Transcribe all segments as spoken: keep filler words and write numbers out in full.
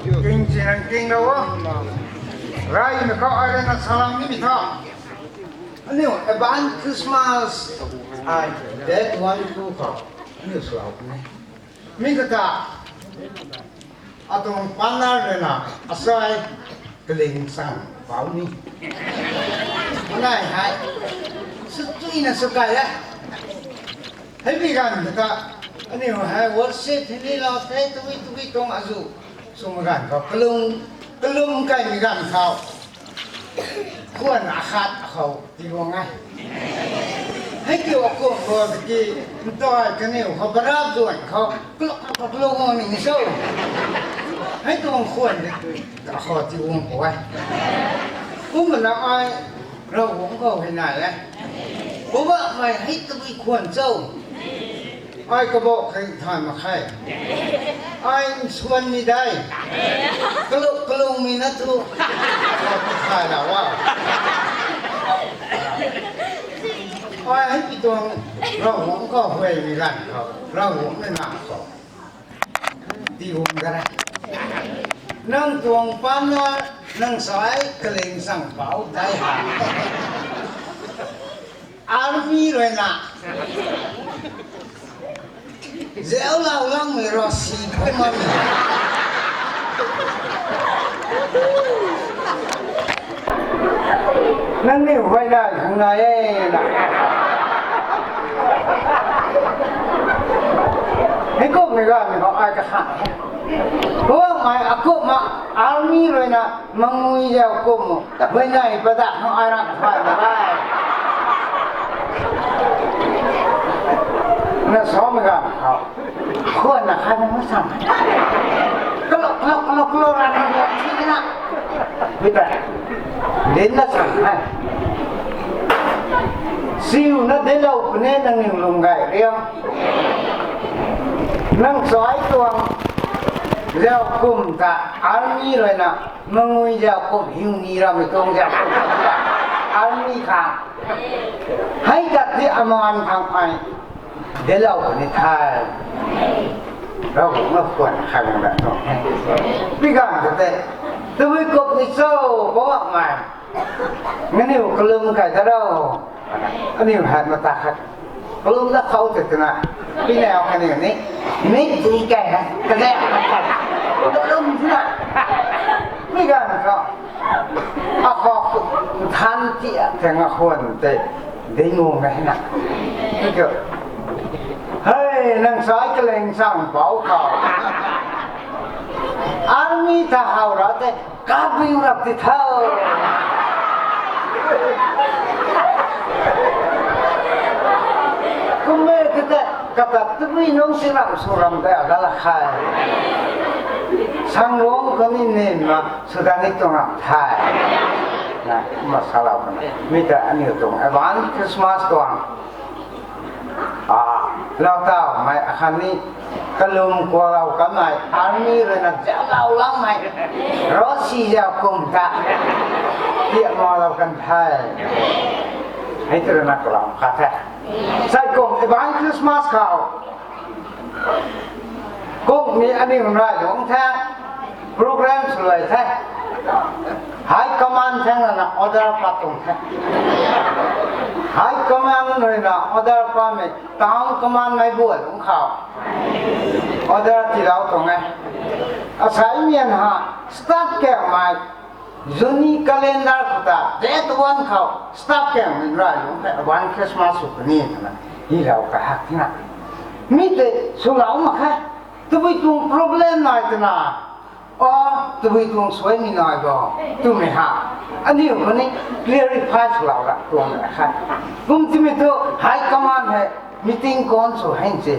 King chi nang king lo o. Rai na khou ai rui na salam ni mi tha. Aniu advance Christmas ai date one two khou aniu salam ni. Mi kata atuang partner rui na asai kaling sang pau ni. Nai hai. Sutui na sukai e. Hei mi ganv kata aniu hei worship hini lo the tui tui tuang azu. Sum ganv khou kalum, kalum kai mi ganv khou. Khwan akhat khou tiwang e. Hei kiu akum bo ki ntoi kaniw khou barap zuan khou klok klok klok ni ni so. Hei tuang khwan de tui khou tiwang khou e. Kum na ai Ravguangc khou hei nai e. Poubauhmei hei tabui khwan cho. Ai kabok hei thay mak khe. Ai nsuan ni dai. Kaluk kalung mi na thu. Thay la wa. Ai hei pi tuang Ravguangc khou huay mi ganv khou Ravguangc ni na khou. Tiwang kare. Nang tuang partner, nang sai kaling sang pau dai ha. Army rui na. Zeu lau lang mi ro si phu ma mi. Nang ni huay na, hung na e na. Hei kum ni ga ni khou ai ka sa. Kum ai a kum ma army rui na mangui zau kum. Huay na i padak khang ai rak thai na lai. Na sa mi ga khou. Khwan na khan na masang. Kalok kalok kalok kalok ra na ya chi na. Bita. Din na sang hai. Siu na din lau pune nang ning lung gai riam. Nang sai tuang. Zau kum ta army rui na mangui zau kum hiu ni ra mi tuang zau kum ta army kha. Hei tat ti aman khang ai. Delau ni thai. Ravguangc na khwan khai bang da tuang. Pi ganv ta te. Tabui kup ni cho, bawak mai. Nganiw kalum kai da rau. Aniw hat mata khat. Kalum da khou te twna. Pi nai au kaniw ni. Ni di kai ha. Ka de. Kalum tina. Pi ganv cho. Akhou than tia theng a khwan te ding ngu nge na. Thank you. Hei, nang sai kaleng sang pau khou. Army ta hau ra te, kabiu rap ti thau. Kumme te te, katat tabui nung si ram su ram te agala khai. Sang wong kani nin ma, Sudan ni tuang ram thai. Na, ma salau kan. Mi ta aniu tuang. Advance Christmas tuang. Ah, lau tau, mai akhan ni. Kalum kualau kan mai. Army rui na zau lau lang mai. Ro si zau kum ta. Tiak ma lau kan thai. Hei tu rui na kualau ka thai. Sai kum, Advance Christmas khou. Kung ni aniu nai lung the, program swluai the. High command theng na order pat tuang the. High command rui na order pat mei, town command mei buai lung khou. Order tilau tuang e. Asai mian ha, start keu mei, Zuni calendar khou ta, date one khou, start keu mei rai lung the, one Christmas sw puni twna, hi lau kahak tina. Mi te, swlau mak khe, tabui tuang problem nai twna, o, tabui tuang suai ni nai bo, twmei ha. Aniu khou ni clarify swlau ra tuang na khe. Kum timei tu, high command hei, meeting kon sw hei se.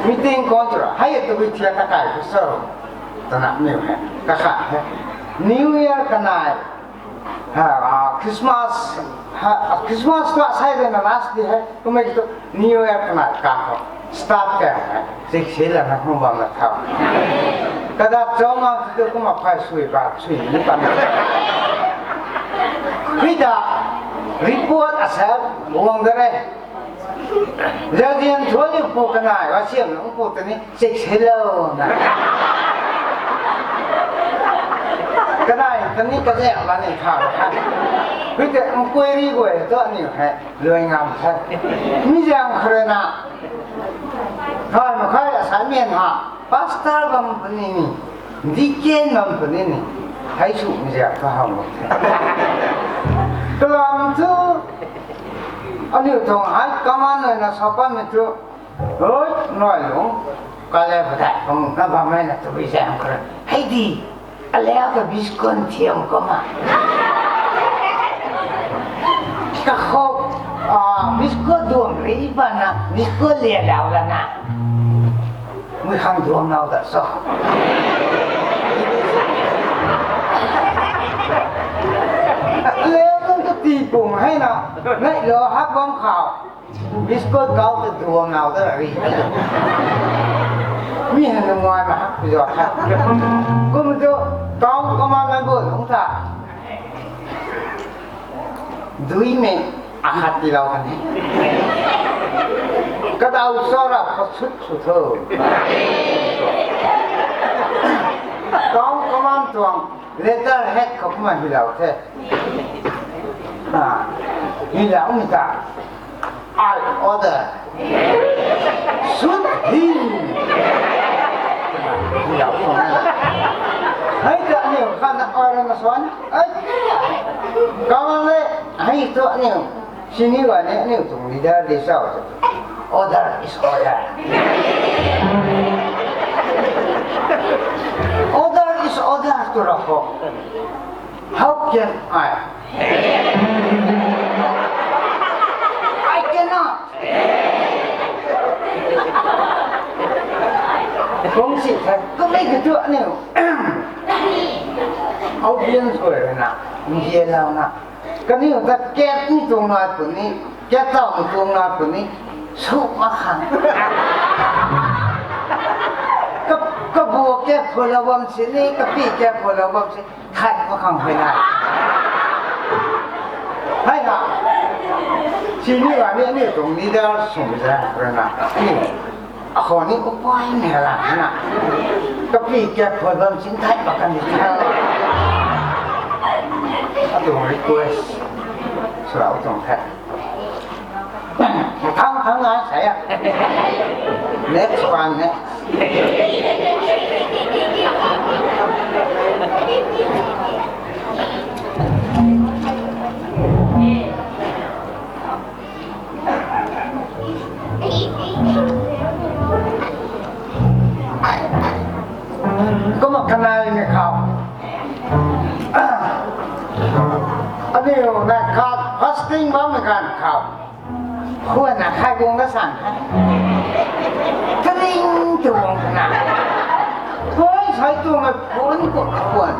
Meeting kon sw ra, hei tabui thia ta kai khou so. Twna aniu hei, kakhat hei. New Year kanai, ha, ah, Christmas, ha, ah, Christmas tu asai rui na last di hei, kummei tu New Year kanai kang khou start keu hei, sik si la na hung bam na thau. Kadat chau ma tu kumna phai sui ba sui ni pan. Hui da report asap wang da re. Zadian thuan ni pu kanai, wa siam nung pu tani, six hello na. Kani kazek la ni tha. Hui te nkuiri guay tu aniu hei luai ngam the. Mi zang khrena. Thai makhai assignment ha. Pastor bam puni ni. Deacon bam puni ni. Hei su mi zang ka ham. Kalam tu aniu tuang hei kaman na sapa mi tu. Oi, noi lung. Kale padat pang na bam mai na tu bi zang khrena. Hei di. Alea ka biscuit thiam ko ma. Ka khou, ah, biscuit duam ri bana, biscuit lia lau lana. Mui khang duam lau da so. Alea nung tu ti pung hei na, nai lo hak bam khou. Biscuit kau te duam nau ta ri. Mi hei nungai ma hak pi zau kha. Kum tu kau kama nai bu nung ta. Dui me ahat ti lau kan he. Kadau sora pasut su tho. Kau kama tuang letter head khou kuma hi lau the. Ah, hi lau mi ta. I order. Shoot him. Hei ta ni khan na order na suan. Ai. Kawan le, hei tu ni. Sini wa ni, ni tu leader di sao. Order is order. Order is order tu ra ko. How can I? I cannot. Kong si thei, kami ki tu aniu. Audience ko na, nge lau na. Kaniu ta kat ni tuang na puni, kat tau ni tuang na puni, su ma khang. Ka, kabu kat phu lau bam si ni, kapi kat phu lau bam si. Khat ma khang hei na. Hei ha. Sini wa ni, ni tuang leader sum za, rana. Ni. Akho ni upai ni la, na. Kapi kat phu bam sin thai pa kan ni. Atuang request. Sura atuang khat. Thang, thang ngai, saya. Next one, next. Kumna kanei ni khou. Aniu na khat fasting bam ni kan khou. Khwan na khai guang na san. Tring tuang na. Khwan sai tuang na khwan ko khwan.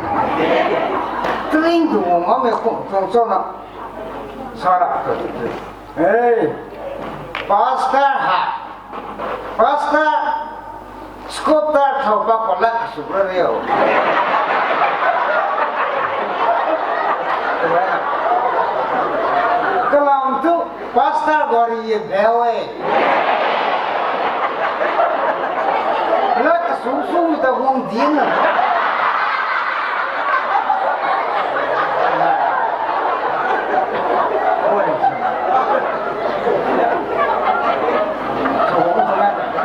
Tring tuang ma me khwan tuang cho na. Sara ko. Hey, pastor ha. Pastor, sculptor thau pa ko lak suk ra riu. Kalam tu, pastor gari ye beu e. Lak suk suk ta hung ding na.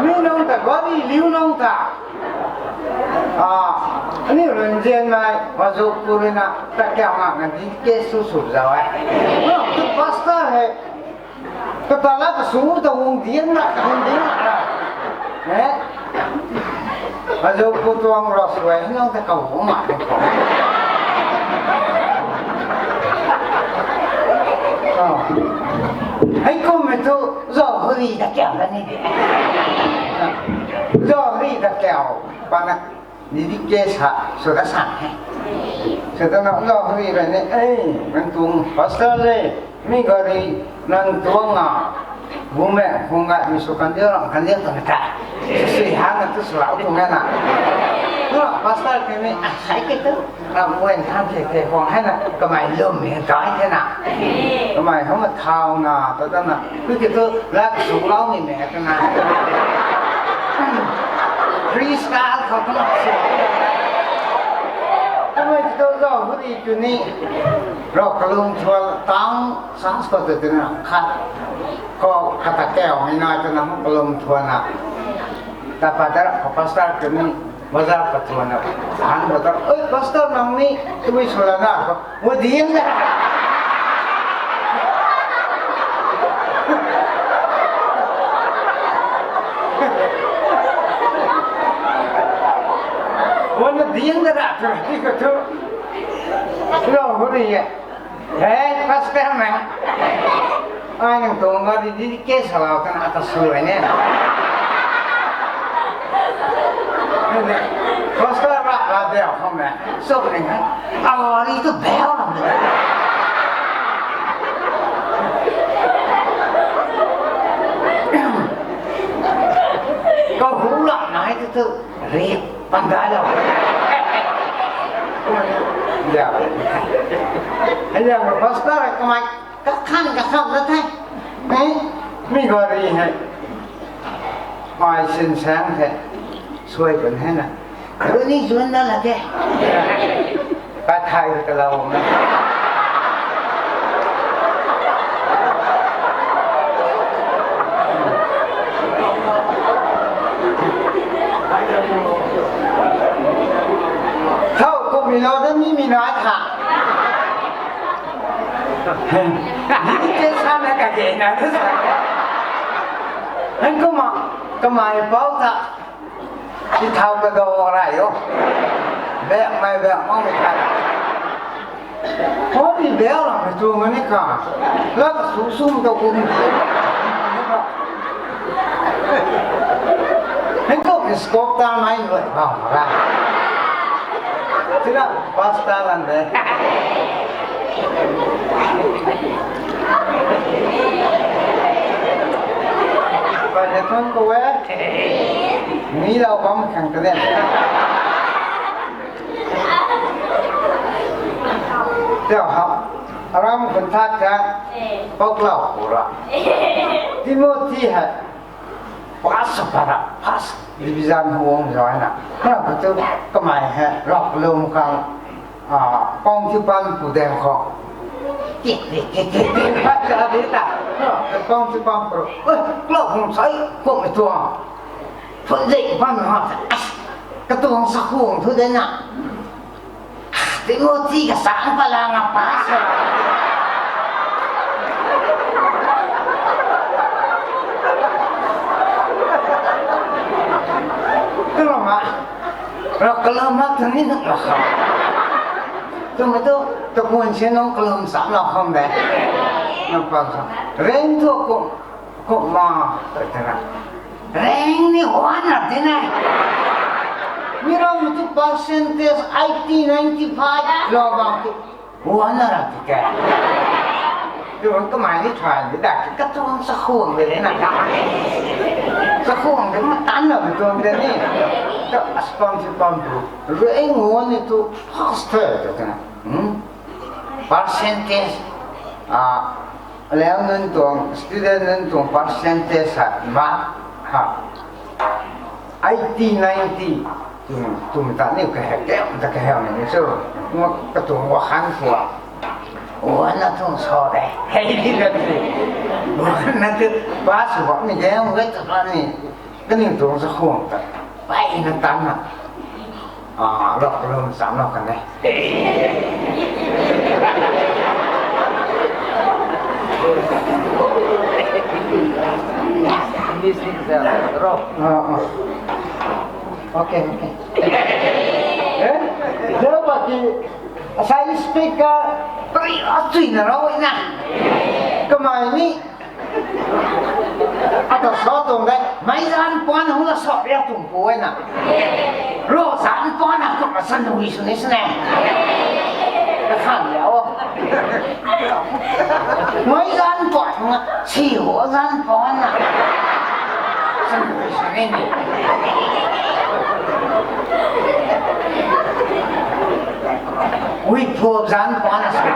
Mi nung ta, gari liu nung ta. Ah, ani run zian nai, mazu purina, ta kya ma ngan di ke su su zau ai. No, tu pastor hai. Kata la ka su ta hung dian na, ka hung dian na. Eh? Azu pu tuang ro suai, hei nang ta kau hung ma hei ko. Oh. Hei kum me tu, zo huri ta kiau ta ni di. Zo huri ta kiau, pa na. Ni di ke sa, so da san he. So da na lo ri rai ne, ei, nang tuang pastor le, mi gari, nang tuang a, bu me, hung ga, mi su kan dia, rang kan dia, tang ta. Sui ha na tu sula, tu me na. Tu pastor ke ni, ah, sai ke tu. Ram wen than the the, hung hai na, kamei lum mi, dai the na. Kamei hung a thau na, ta da na. Hui ke tu, lak su lau ni me, ta na. Freestyle khou tu na. Kamei tu, tu, tu, Tuni, ro kalum thuan tang, sans ko tu tina khat. Ko kata keu mi na tina kalum thuan na. Ta padara ko pastor tuni, bazar pathuan na. Han bazar, "Oi, pastor nang ni, tui sula na ko." Wo diang da. Wo na diang da ra tu, ti ko tu. Lo, wo ni ye. Hey, pastor man. Ai nang tuang gari di di ke salau kan ata sui ne. Pastor ra ra de khom me. So ni ha. Ai tu bel na. Kau hu la nai tu tu. Ri, pandai lo. Ya. Ya, pastor kamai, kakhan, kakhan na the. Eh, mi gari hai. Mai sin sang the. Sui pun hai na. Kuni zuan na lage. Kathai ka lau na. Thau kum mi lo da mi mi na tha. Ni te sa na ka ke na te sa. Hang kuma, kamai pau ta. Ti thau ka do rai o. Bek mai bek mau mi thai. Ko ni bek la mi tu mani ka. La ka su sum ta kum. Hei ko mi scope ta mai lo ba ma ra. Ti na pastor lan de. Ba ne thon ko we. Ni lau bam khang ka den. Teo ha. Aram khun that ka. Pok lau kura. Timothy ha. Pass para. Pass. Division huang zoi na. Kra ka tu kamai ha. Rok lum khang. Ah, pang ti pan pu den khou. Tik, tik, tik, tik, tik, pat ka di ta. Pang ti pan pu. Eh, klok hung sai, kum e tuang. Phun zek pan ha. Katuang sa khung thu den na. Timothy ka sang pala nga pa sa. Kalo ma. Ra kalo ma tu ni nuk la kha. Tu ma tu, tu kun si nung kalum sam la kham de. Nung pa sa. Reng tu kum, kum ma, tu tena. Reng ni huan na tena. Mi ram tu percentage eighty, ninety-five lo bang tu. Huan na ra ti ke. Tu kamai ni try ni da ki katuang sa khung de na. Sa khung de ma tan na tu de ni. Ta aspam si pam tu. Reng huan ni tu fast the tu tena. Hmm? Percentage, ah, lev nunc tuang, student nunc tuang percentage ha, mark ha. Eighty, ninety, tum, tum ta ni kahek, kahek, ta kahek ni, so, katuang wa han khua. Wana tuang so de, hei di na ti. Wana tu, pass wa mi ge, hung ge ta ni. Kaniw tuang sa khung ta, pai na tan na. Ah, lok lum sam lok kan e. English ni ka sa, ro. Ah, ah. Okay, okay. Eh? Zero pa ki, asai speaker, tui, ah, tui na ro na. Kamai ni, ata sa tuang de, mei zan puan hung la sa ria tuang pu e na. Ro zan puan na kum a san hui sw ni sw ne. Ka khan liao. Mei zan puan hung la, si hu zan puan na. San hui sw ni ni. Ui phu zan puan na sw.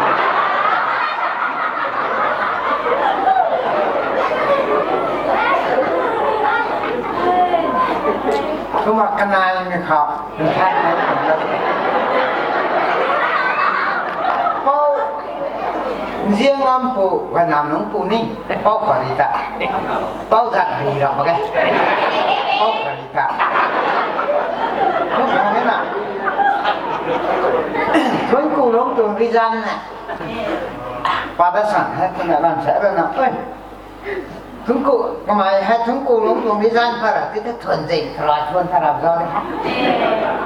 Kumna kanai mi khou, kan thai thai kan la. Pam pu, ganam nung pu ni, pau kari ta. Pau zat ri ra mak ge. Pau kari ta. Nung kari na. Thun ku lung tuang rizan na. Pada san hai, kuna lam sa ra na. Oi. Thun ku, kamai hai thun ku lung tuang rizan para, ti te thun zing, kara thun para zau ni.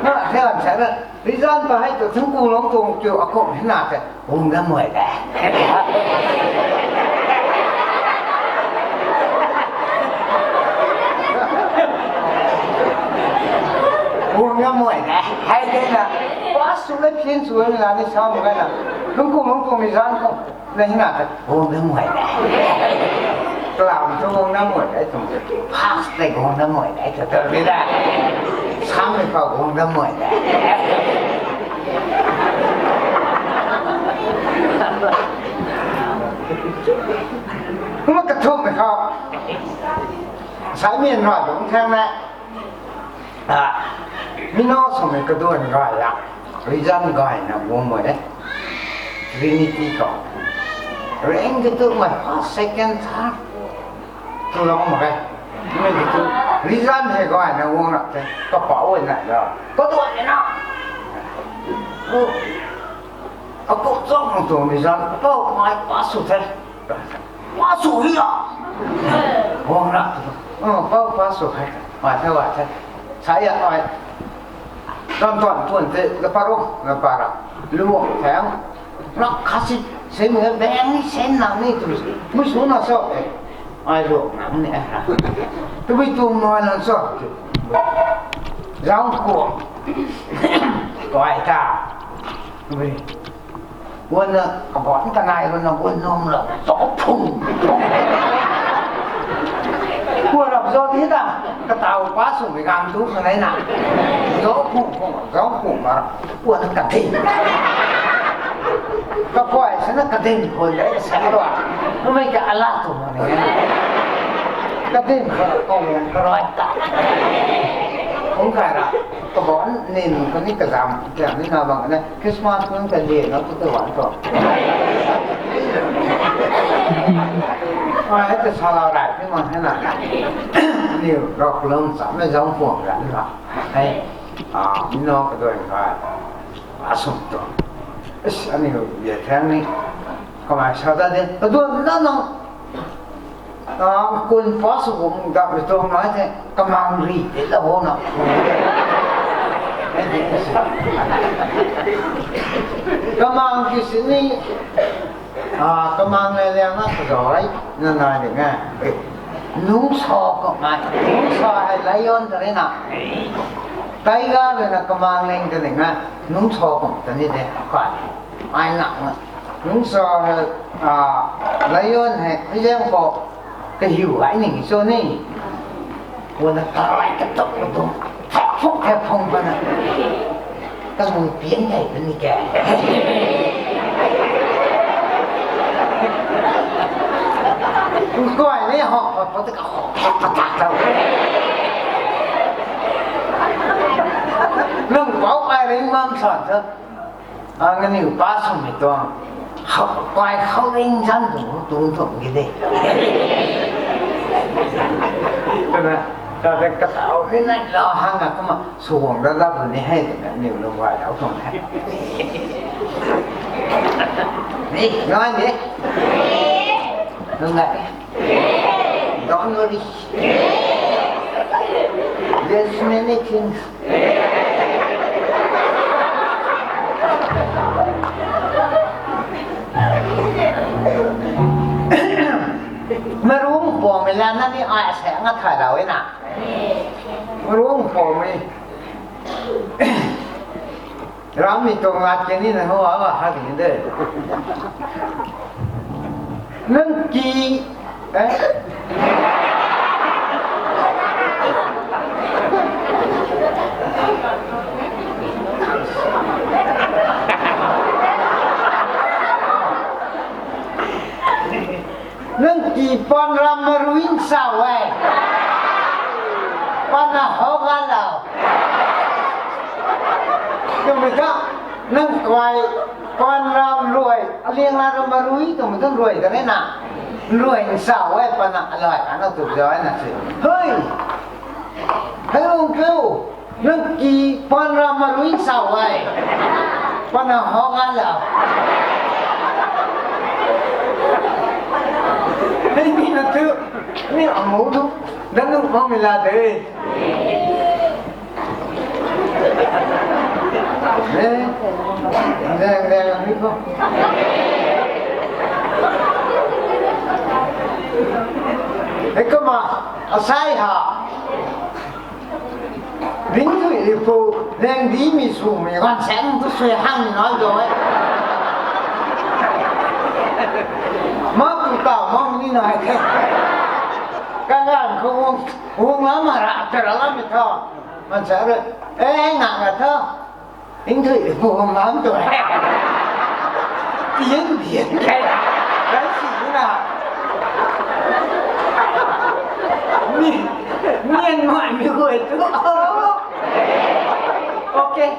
Na, the lam sa ra. Rizan pa hai tu thun ku lung tuang kiu akum hina te. Hung dam muay de. Hung dam muay de. Hai de na. Pas su le phin su le na ni sa mu ga na. Lung ku lung ku mi zan ko. Na hina ta hung dam muay de. Klam tu hung dam muay de tum. Pas te hung dam muay de tu tu ni da. Sam mi pa hung dam muay de. Kumna kathumh khou, sai mi nai bam thang na, a, mi na swmei kaduan gay a, rizan gay na guang mak e, Trinity khou. Ring katu mei first, second, third, tu lou mak e. Mi katu rizan hei gay na guang ra the, kapau e na da. Kaduan e na. Akum chang tuang rizan, kapau mai pass sw the. Pass sw hi a. Guang ra. Oh, pau pass sw hai. Mai the, mai the. Sai a, mai. Ram tuan tuan the, la pa ro, la pa ra. Luang thang. Rak khasi, sen na bang ni, sen na ni tu. Mu sw na so. Ai luang na ni. Tu bi tu mai lan so. Zang kuang. Tuai ta. Tu bi. Guan na, kabon ta nai, guan na, guan num la, zau phung. Guan rap zau di ta, katau pa sw mi gang tu sa nai na. Zau phung phung, zau phung ma, guan na kadin. Kapuai sa na kadin khun de, sa na ba. Numei ka ala tu ma ni. Kadin khun, kong, karoi ta. Kong kai ra. Kabon nin kani kazam, kazam ni na bang na, Christmas nung ka lian na tu tu wan tu. Ai, hei ta sala rai, ni man hei na. Ni rock lung sa, mei zang puang ra, ni ra. Hei, a, mi na ka doi ka, a sum tu. Is, ani ye thang ni, kamei sa ta de, ka doi na na. A, kun pa sw kum dap mi tuang nai the, kamang ri de la ho na. Kamang ki sini, a, kamang le liang na kazau rei, na nai de nga. Nung sa kamei, nung sa hei lion ta rei na. Tiger rui na kamang leng ta de nga, nung sa kum ta ni de, akai. Ai na nga. Nung sa hei, a, lion hei, hei zang khou, kahiu ai ning cho ni. Wana karai katuk katuk, thak phung thak phung bana. Ka mui pian kai bani ke. Koi ni hok pat pat ka hok pat pat tak tau. Nung pau ai ring mam sa ta. A, nganiw pa swmei tuang, khou, kai khou ring zan tu, tu tu ki de. Twna, ta de katau ni nai la hang a kumna, suang da da tu ni hei, twna, niw lung gay dau tuang hei. Ni, ngai ni. Nung ngai. Don't worry. There's many things. Marung pumei lana ni ai sa nga thay lau e na. Marung pumei. Ram ni tuang lat ke ni na ho a ha ni de. Nang ki, eh? Nang ki pan ram maruin sa e. Pan na ho ga lau. Nang mi ka, nang kwai Pan ram ruai, aliang la ram marui twmei thu ruai ta na. Ruai nsau e pana alai ana tu zau na si. Hei! Hei ung keu, nang ki pan ram marui nsau e. Pana hou nga la. Hei mi na tu, mi amu tu, dan nu mang mi la de. Eh, dang, dang, mi ko. Hei kumna, asai ha. Ringcthuilipu, Liangdimi swmei, ganv sang tu sui hang ni nai dou e. Ma tu tau ma ni nai the. Kaganv khou hung, hung lam ma ra, tara lam mi tho. Man sa re, eh, nang na tho. Ringcthuilipu hung lam tu e. Tian tian kai. Kai si na. Mi, mian mai mi hui tu. Okay.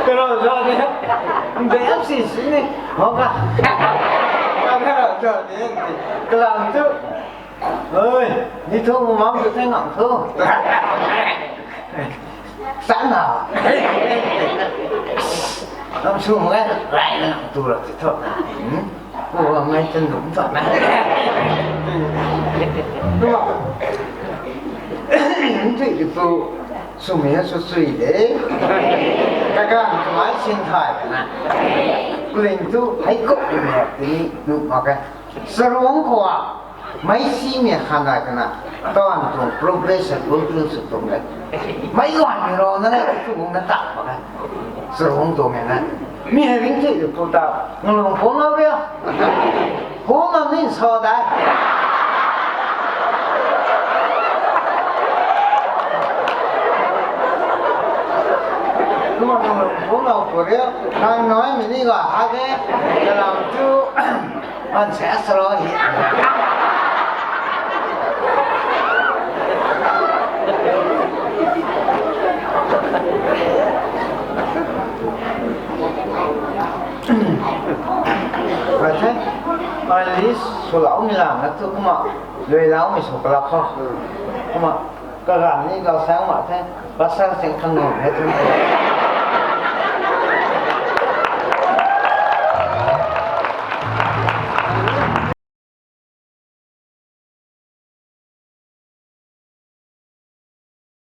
Karo zo ni. Bem si si ni. Hoga. Karo zo ni. Kalam tu. Oi, ni thu mamam tu the ngang thu. Sana. Nam su mo gai, rai na ngang tu ra ti tho na. Hmm? Ku wa ngai chen dum tho na. Ringcthuilipu swmei ha su sui de. Kaganv tu mai sin thay na. Kuling tu hei kop ni mak tini nu mak e. Saruang khou a, mei si mi khan dai kana, taanv tuang progress and conclusion tuang le. Mei luan mi ro na le, tu bung na tak mak e. Saruang tuang e na. Mi hei Ringcthuilipu ta, ngalung phung lau ria. Phung lam ni sa dai. Kumna ngalung phung lau khou ria, nang nai mi ni ga ha de, kalam tu, An se asaro hi. Right, eh? At least, swlou mi lang na tu kumna, luilou mi sw kalak khou. Kumna, kaganv ni gau sang mak the, pasang seng khang nung he tu.